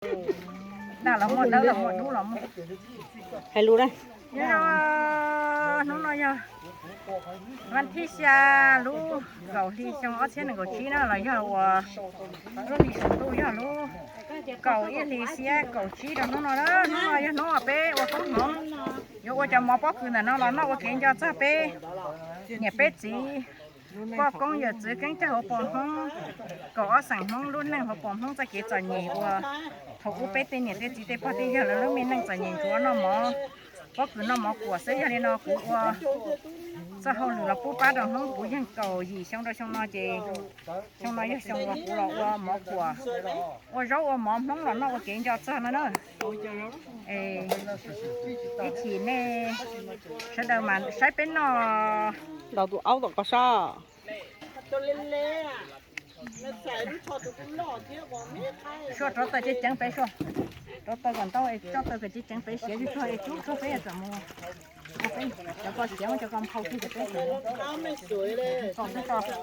Daj los muaj, dawb los muaj, dub los muaj. Hais lus na. Yog hnub no yog vas thib xya lub kaum hli xyoo ob txhiab nees nkaum tsib na los yog uas lub hli saum ntuj yog lub kaum ib hlis xiab kaum tsib rau hnub no na. Hnub no yog hnub peb ua koob hmoov, yuav ua cov mov pob kws ntawm no los noj ua kev nco txog peb niam peb txiv, poj koob yawm txwv keeb cag hauv paus Hmoob, kaum ob xeem Hmoob lub neej hauv paus Hmoob txoj kev txom nyem uas thaum ub peb tej niam tej txiv tej pog tej yawg lawv lub me neej txom nyem ntsuav noj mov pob kws noj mov kuam xwb. Yog li no kuv ua txoj hauj lwm los pub pab rau Hmoob puv yeeg kaum yim xyoo rau xyoo no ces xyoo no yog xyoo uas kuv los ua mov kuam, ua zaub ua mov Hmoob los noj ua kev nco txog no na. Ib chim nej sawv daws mas saib peb noj. Ntaus tus aub tom qos sab. Sua rov taw ceev ceev peb sua. Rov taw kom ntau es tso taw kom ceev ceev peb siav zuj zus es tsub tshuaj peb txawm mus. Cov ko siav muab cov ko nphau kiag ces peb kom xwb tso.